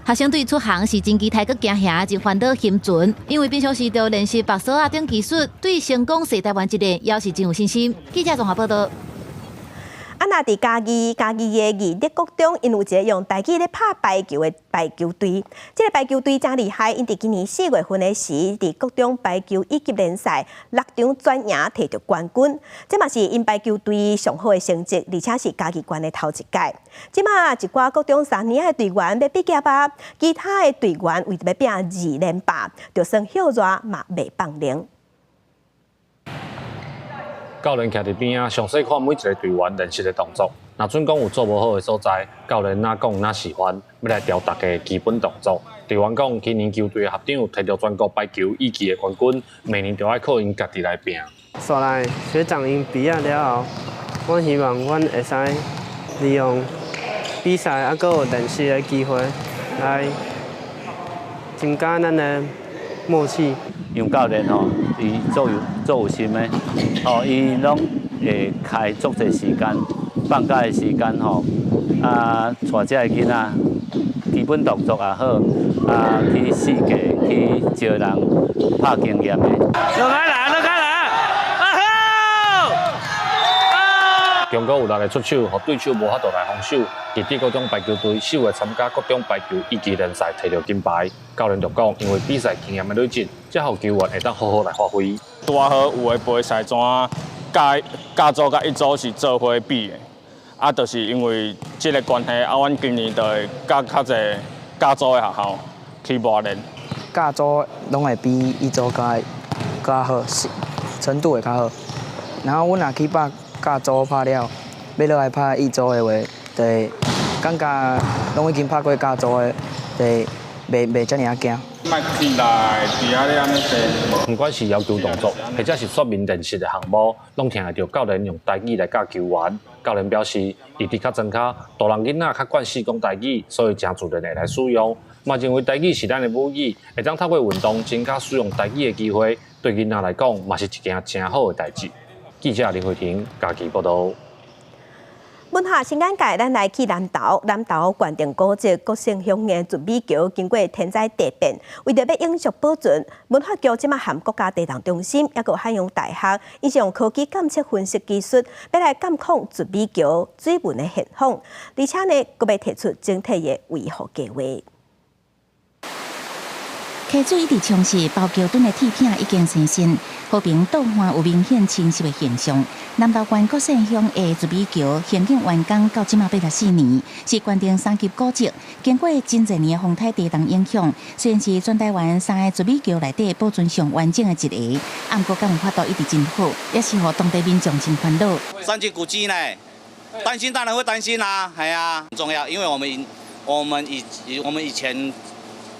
學生對出航是真期待，閣驚嚇，真煩惱心存，因為平常時就練習縛索仔等技術，對成功踅台灣一日也是真有信心。記者綜合報道。啊，若佇嘉義，嘉義的義德國中，𪜶有一个用台語咧拍排球的排球隊。這个排球隊誠厲害，𪜶佇今年4月份的時，佇國中排球乙級聯賽六場全贏，摕著冠軍。這嘛是𪜶排球隊上好的成績，而且是嘉義縣的頭一屆。這馬一寡國中三年的隊員欲畢業啊，其他的隊員為著欲拼二連霸，就算歇熱嘛袂放零。教練徛佇邊仔，詳細看每一个隊員練習的動作。若準講有做無好的所在，教練若講若示範，欲來調逐家基本動作。隊員講，今年球隊的學長摕著全國排球乙級的冠軍，明年就愛靠𪜶家己來拼。紲來學長𪜶畢業了後，我希望阮會使利用比賽猶閣有練習的機會，來增加咱的默契。楊教練吼，伊足有心的，吼，伊攏會開足濟時間，放假的時間吼，啊，帶這个囡仔基本動作也好，啊，去四界去招人拍經驗的。落開來，落開來，啊好！強閣有力的出手，予對手無法度來防守。佇德國中排球隊首個參加國中排球乙級聯賽，摕著金牌。教練就講，因為比賽經驗的累積，才予球員會當好好來發揮。拄仔好有的杯賽怎甲甲組佮乙組是做伙比的，啊，就是因為這个關係，啊，阮今年就會佮較濟甲組的學校去磨練。甲組攏會比乙組較好，程度會較好。然後阮若去拍甲組拍了，欲落來拍乙組的話，就會感覺攏已經拍過甲組的，就會袂遮爾仔驚。莫起來，佇遐咧按呢踅。毋管是要求動作，或者是說明練習的項目，攏聽會著教練用台語來教球員。教練表示，伊佇較莊跤，大人囡仔較慣勢講台語，所以誠自然會來使用。嘛認為台語是咱的母語，會當透過運動增加使用台語的機會，對囡仔來講嘛是一件誠好的代誌。記者林慧婷嘉義報導。文化新眼界，咱來去南投。南投縣定古蹟國姓鄉的圳尾橋，經過天災地變，為著欲永續保存，文化局這馬和國家地動中心，猶閣海洋大學，𪜶是用科技監測分析技術，欲來監控圳尾橋水文的現況，而且呢，閣欲提出整體的維護計畫。溪水一直沖蝕，包橋墩的鐵片已經生鏽，河邊倒岸有明顯侵蝕的現象。南投縣國姓鄉的湍美橋興建完工到這馬84年，是縣定三級古蹟。經過真濟年的風颱地動影響，雖然是全台灣三个湍美橋內底保存上完整的一个，毋過敢有法度一直真好，也是予當地民眾真煩惱。三級古蹟呢？擔心當然會擔心啦，係啊，很重要，因為我們以前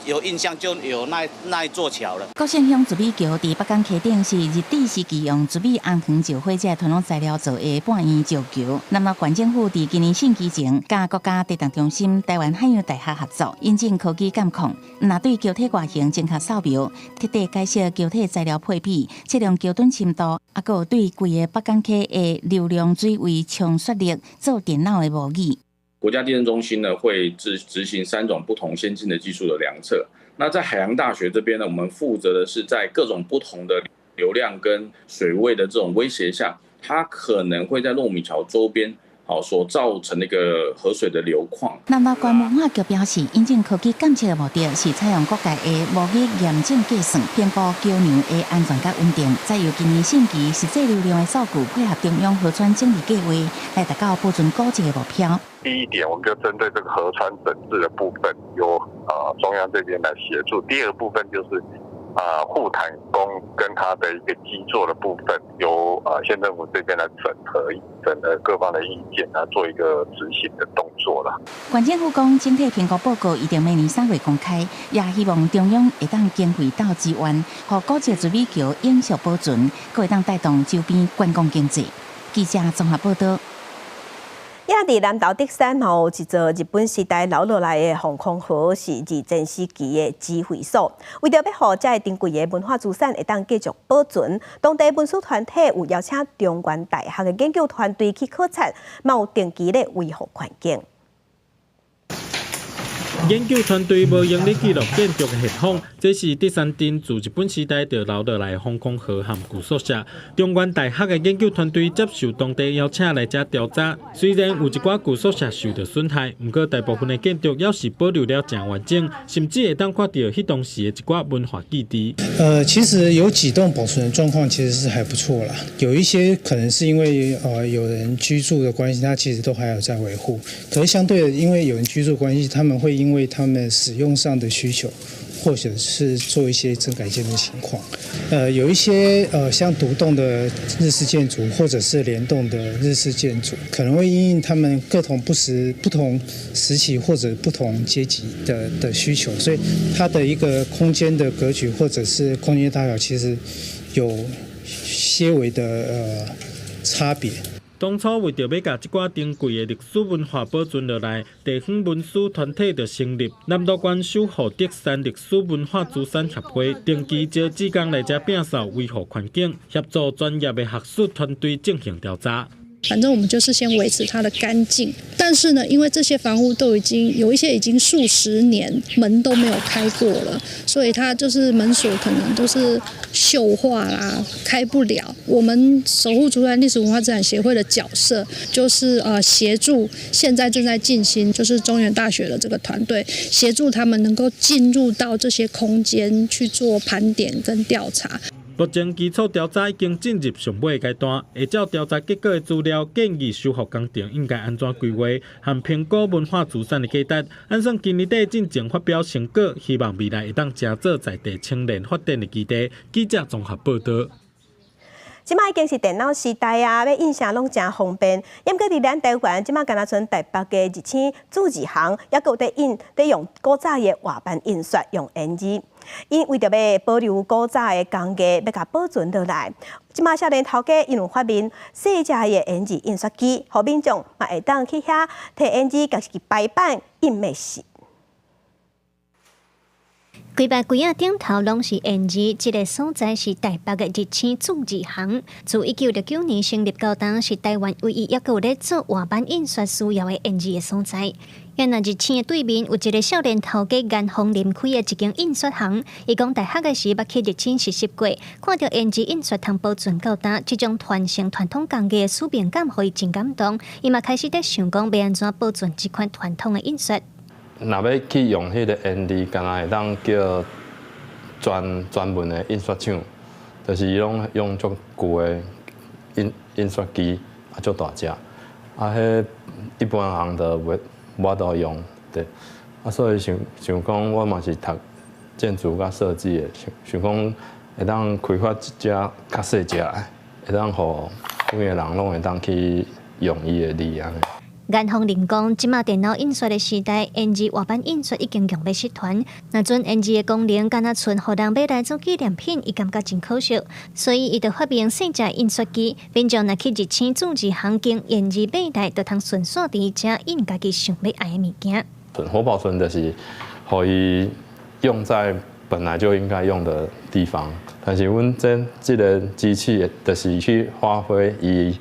有印象就有那一座橋了。國姓鄉湍美橋佇北港溪頂是日治時期用湍美紅糖石灰這个傳統材料做的半圓石橋。南投縣政府佇今年聖期前，佮國家地動中心、台灣海洋大學合作，引進科技監控，毋但對橋體外形精確掃描，徹底解析橋體材料配比，測量橋墩深度，猶閣有對規個北港溪的流量水位衝刷力做電腦的模擬。國家地震中心呢會執行三種不同先進的技術的量測。那在海洋大學這邊呢，我們負責的是在各種不同的流量跟水位的這種威脅下，它可能會在糯米橋周邊好所造成的一個河水的流況。南投縣文化局表示，引進科技監測的目的是採用國界的模擬驗證計算，評估橋梁的安全佮穩定，再由今年汛期實際流量的數據配合中央河川整治計畫，來達到保存古蹟的目標。第一點，我們就針對這個河川整治的部分，由中央這邊來協助。第二部分就是護坦工跟它的一個基座的部分，由縣政府這邊來整合各方的意見，來做一個執行的動作啦。縣政府講，整體評估報告預定明年3月公開，也希望中央會當經費鬥資源，予古蹟湍美橋永續保存，閣會當帶動周邊觀光經濟。記者綜合報道。也佇南投竹山吼，有一座日本時代留落來的防空壕，是二戰時期的指揮所。為著欲予這个珍貴的文化資產會當繼續保存，當地文史團體有邀請中原大學的研究團隊去考察，嘛有定期咧維護環境。研究團隊無閒咧記錄建築的現況，這是竹山鎮自日本時代就留落來的防空壕和舊宿舍。中原大學的研究團隊接受當地邀請來遮調查，雖然有一寡舊宿舍受著損害，毋過大部分的建築猶是保留了誠完整，甚至會當看著彼當時的一寡文化記憶。其實有幾棟保存的狀況其實是還不錯啦，有一些可能是因為有人居住的關係，它其實都還有在維護。可是相對的，因為有人居住關係，他們會因為他們使用上的需求，或者是做一些增改建的情況。有一些像獨棟的日式建築，或者是聯棟的日式建築，可能會因應他們各同不時不同時期或者不同階級的需求，所以它的一個空間的格局或者是空間大小，其實有些微的差別。當初為著欲共這寡珍貴的歷史文化保存落來，地方文史團體就成立南投縣守護竹山歷史文化資產協會，定期招志工來遮摒掃維護環境，協助專業的學術團隊進行調查。反正我們就是先維持它的乾淨，但是呢，因為這些房屋都已經有一些已經數十年門都沒有開過了，所以它就是門鎖可能都是鏽化啦，開不了。我們守護竹山歷史文化資產協會的角色，就是協助現在正在進行，就是中原大學的這個團隊，協助他們能夠進入到這些空間去做盤點跟調查。目前基礎調查已經進入上尾階段，會照調查結果的資料建議修復工程應該按怎規劃和評估文化資產的價值。按算今年底進前發表成果，希望未來會當成做在地青年發展的基地。記者綜合報道。這馬已經是電腦時代啊，欲印啥攏誠方便。毋過佇咱台灣，這馬敢若賰台北的日升鑄字行，猶閣有佇印，佇用古早的活版印刷，用鉛字。𪜶為著欲保留古早的工藝，欲共保存落來。這馬少年頭家𪜶有發明細隻的鉛字印刷機，予民眾嘛會當去遐提鉛字，共家己排版印墨字。規排櫃仔頂頭攏是鉛字，這个所在是台北的日升鑄字行。自1969年成立到今，是台灣唯一猶閣有咧做活版印刷需要的鉛字的所在。原來日升的對面有一个少年頭家顏宏林開的一間印刷行。伊講大學的時捌去日升實習過，看著鉛字印刷通保存到今，這種傳承傳統工藝的使命感，予伊真感動。伊嘛開始佇想講欲按怎保存這款傳統的印刷。若欲去用彼个鉛字，敢若會當叫專門的印刷廠，就是伊攏用足舊的印刷機，啊足大隻，啊彼一般人都袂無法度用，對。啊所以想想講，我嘛是讀建築佮設計的，想想講會當開發一隻較細隻的，會當予每个人攏會當去用伊的字按呢。顏鳳玲講，這馬電腦印刷的時代，鉛字活版印刷已經用欲失傳。若準鉛字的功能，敢若賰予人買來做紀念品，伊感覺真可惜。所以，伊就發明細隻印刷機，民眾若去日清注字行經鉛字買來，就通順紲佇遮印家己想欲愛的物件。活保存就是予伊用在本來就應該用的地方，但是阮這個機器就是去發揮伊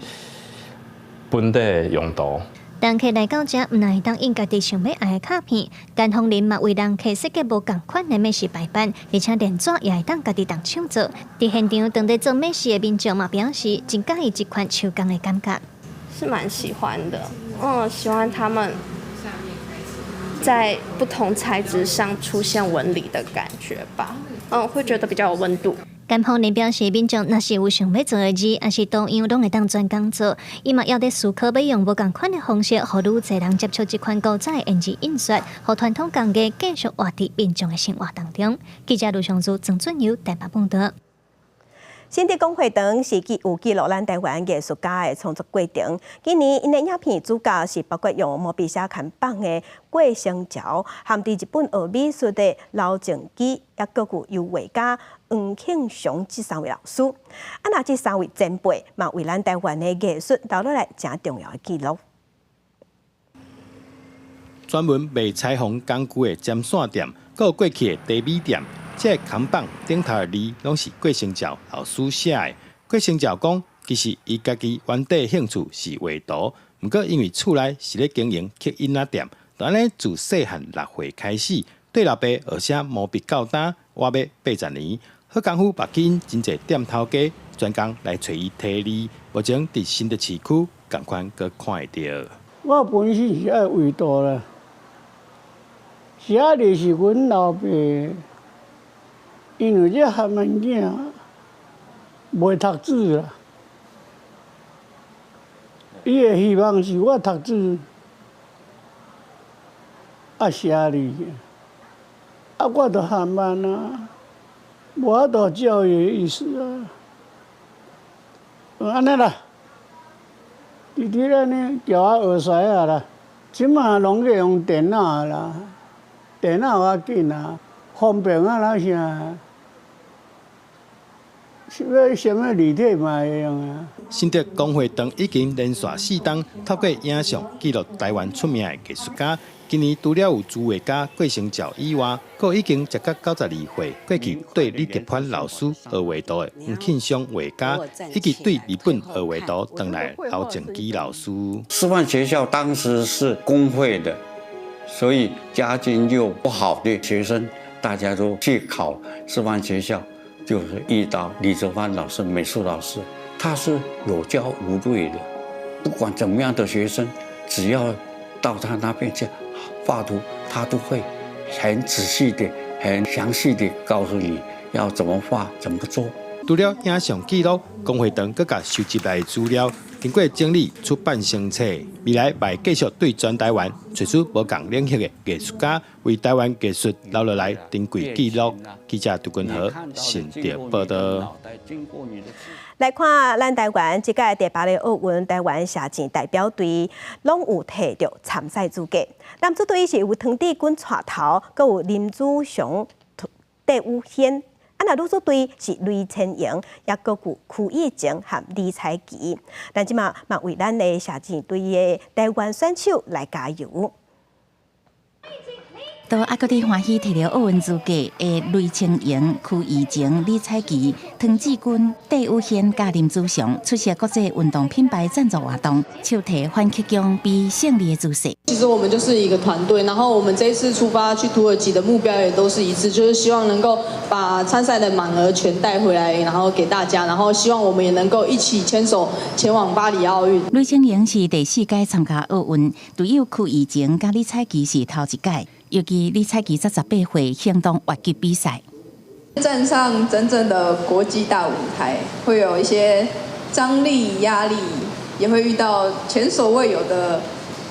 本底的用途。人客來到遮，毋但會當印家己想欲愛的卡片，顏鳳玲嘛為人客設計無仝款的美食排版，而且連紙也會當家己動手做。佇現場當咧做美食的民眾嘛表示，真佮意這款手工的感覺。是蠻喜歡的，喜歡他們在不同材質上出現紋理的感覺吧，會覺得比較有溫度。顏鳳玲表示，民眾若是有想欲做的字，抑是圖樣，攏會當專工做。伊嘛猶咧思考欲用無仝款的方式，予愈濟人接觸這款古早的鉛字印刷，予傳統工藝繼續活佇民眾的生活當中。記者盧尚珠、曾俊友台北報導。新竹公會堂是有記錄咱台灣藝術家的創作過程。今年𪜶的影片主角是包括用毛筆寫看板的郭成橋，含佇日本學美術的劉靜基，抑閣有油畫家黃慶雄這三位老師。啊，若這三位前輩嘛，為咱台灣的藝術留落來誠重要的記錄。專門賣裁縫工具的針線店，閣有過去的茶米店。這个扛棒頂頭的字，攏是郭成照老師寫的。郭成照講，其實伊家己原底興趣是畫圖，毋過因為厝內是咧經營刻印仔店，就按呢自細漢6歲開始，綴老爸學寫毛筆到今，活欲80年。好功夫，嘛吸引真濟店頭家專工來揣伊題字，目前佇新竹市區仝款閣看會著。我本身是愛畫圖啦，寫字是阮老爸。因為這漢文囝袂讀書啦，伊的希望是我讀書，啊寫字，啊我就含慢啊，無法度照伊的意思啊，按呢啦，弟弟按呢叫我學師仔啦，這馬攏去用電腦啦，電腦較緊啊。方便啊，那啥，是欲啥物字體嘛會用啊。新竹公會堂已經連續四冬透過影像記錄台灣出名的藝術家。今年除了有朱畫家郭成照以外，閣已經捷甲92歲，過去對李德藩老師學畫圖的黃慶松畫家，以及對日本學畫圖轉來的劉靜基老師。師範學校當時是公費的，所以家境又不好的學生。大家都去考師範學校，就是遇到李澤藩老師，美術老師，他是有教無類的，不管怎麼樣的學生，只要到他那邊去畫圖，他都會很仔細的、很詳細的告訴你要怎麼畫、怎麼做。除了影像記錄，公會堂閣共收集來的資料，經過整理出版成冊，未來會繼續對全台灣揣出無仝領域的藝術家，為台灣藝術留落來珍貴記錄。記者杜君和新竹報導。來看咱台灣這屆第八個奧運台灣射箭代表隊，攏有提著參賽資格。男子隊是由湯智鈞帶頭，閣有林子祥、戴宇軒。啊，若女子隊是雷千瑩，抑閣有區翊晴和李彩琪。咱這馬嘛為咱的射箭隊的台灣選手來加油。都猶閣佇歡喜提著奧運資格的雷千瑩、區翊晴、李彩琪、湯智鈞、戴宇軒佮林子祥出席國際運動品牌贊助活動，手提反曲弓比勝利的姿勢。其實我們就是一個團隊，然後我們這一次出發去土耳其的目標也都是一致，就是希望能夠把參賽的滿額全帶回來，然後給大家，然後希望我們也能夠一起牽手前往巴黎奧運。雷千瑩是第四屆參加奧運，隊友區翊晴佮李彩琪是頭一屆。尤其李彩琪才18歲，行動越級比賽。站上真正的國際大舞台，會有一些張力、壓力，也會遇到前所未有的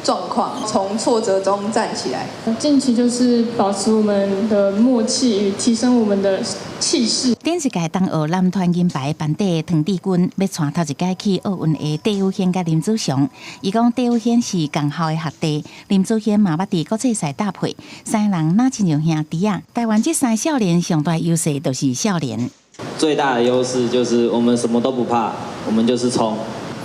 狀況，從挫折中站起來。近期就是保持我們的默契與提升我們的氣勢。頂一屆東奧男團銀牌班底湯智鈞，欲帶頭一屆去奧運的戴宇憲佮林子祥，伊講戴宇憲是仝校的學弟，林子軒嘛捌佇國際賽搭配，三个人若親像兄弟仔。台灣這三少年上大優勢就是少年。最大的優勢就是我們什麼都不怕，我們就是衝。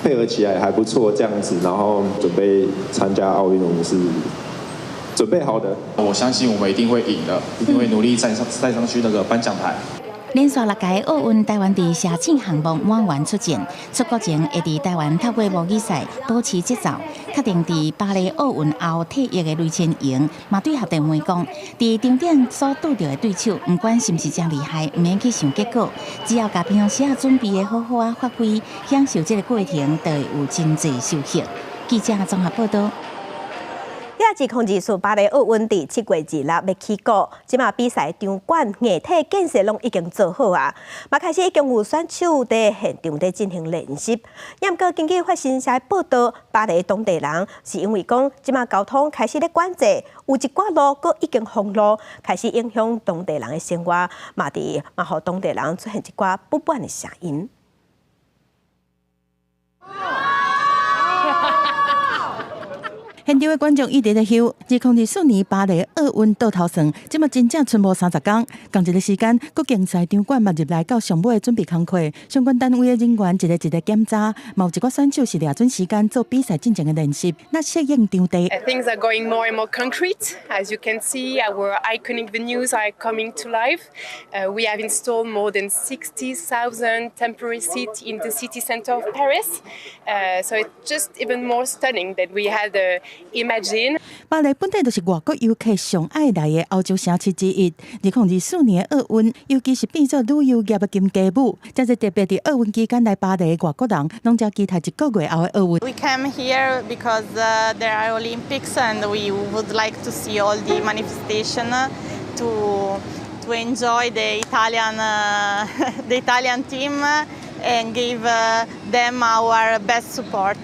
配合起來還不錯，這樣子，然後準備參加奧運，我們是準備好的。我相信我們一定會贏的，一定會努力站上去那個頒獎台。連續六屆奧運，台灣佇射箭項目滿員出戰，出國前會佇台灣透過模擬賽保持節奏，確定佇巴黎奧運後退役的雷千瑩，嘛對學弟妹講，佇場頂所拄著的對手，毋管是毋是誠厲害，毋免去想結果，只要共平常時仔準備得好好仔發揮，享受這個過程，就會有真濟收穫。記者綜合報道。2024巴黎奧運佇7月26欲起鼓，這馬比賽場館硬體建設攏已經做好啊，嘛開始已經有選手佇現場佇進行練習。毋過根據法新社報道，巴黎當地人是因為講這馬交通開始咧管制，有一寡路閣已經封路，開始影響當地人的生活，嘛佇嘛予當地人出現一寡不滿的聲音。現場的觀眾一直咧翕。2024年巴黎奧運倒頭算，這馬真正賰無30工。仝一个時間，閣競賽場館嘛入來到上尾的準備工課，相關單位的人員一个一个檢查，嘛有一寡選手是掠準時間做比賽進前的練習，來適應場地。 Things are going more and more concrete. As you can see, our iconic venues are coming to life. We have installed more than 60,000 temporary seats in the city center of Paris. So it's just even more stunning than we had imagined. 巴黎本底就是外國遊客上愛來的歐洲城市之一。2024年奧運，尤其是變做旅遊業的金雞母，誠濟特別佇奧運期間來巴黎的外國人，攏誠期待一個月後的奧運。 We came here because there are Olympics and we would like to see all the manifestation to enjoy the Italian team and give them our best support.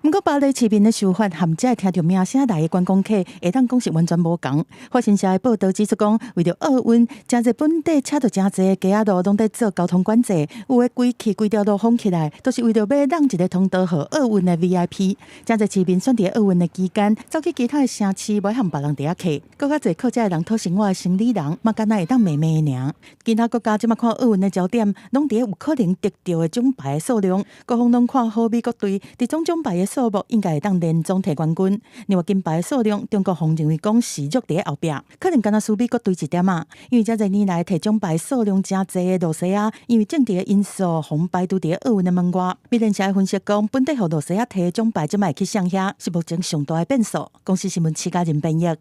毋過巴黎市民的想法，和這聽著名聲來的觀光客，會當講是完全無仝。法新社的報道指出講，為著奧運，誠濟本地車著誠濟街仔路攏佇做交通管制，有的規氣規條路封起來，都是為著欲讓一个通道予奧運的 VIP。誠濟市民選佇奧運的期間，走去其他的城市，袂和別人佇遐客。閣較濟靠這个人討生活的生理人，嘛敢若會當罵罵爾。其他國家這馬看奧運的焦點，攏佇有可能得著的獎牌的數量，各方攏看好美國隊，佇總獎牌的數目應該會當連續提冠軍。另外金牌的數量，中國予認為講是弱佇後壁，可能敢若輸美國隊一點仔。因為這濟年來提獎牌數量誠濟的露西亞，因為政治的因素，予排除佇奧運的門外。美聯社的分析講，本地予露西亞提獎牌，這馬會去啥遐，是目前上大的變數。公視新聞徐嘉仁編譯。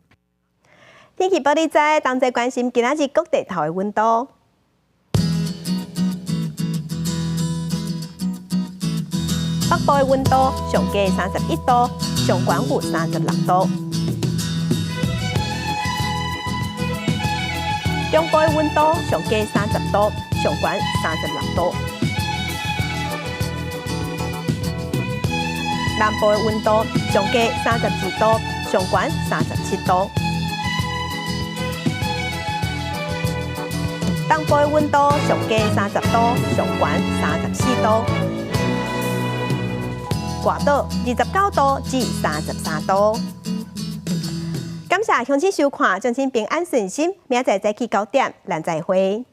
天氣報你知，同齊關心今仔日各地頭的溫度。北部的溫度上低31度，上懸有36度。中部的溫度上低30度，上懸36度。南部的溫度上低32度，上懸37度。東部的溫度上低30度，上懸34度。外島29度至33度。感謝鄉親收看，祝恁平安順心。明仔載早起9點，咱再會。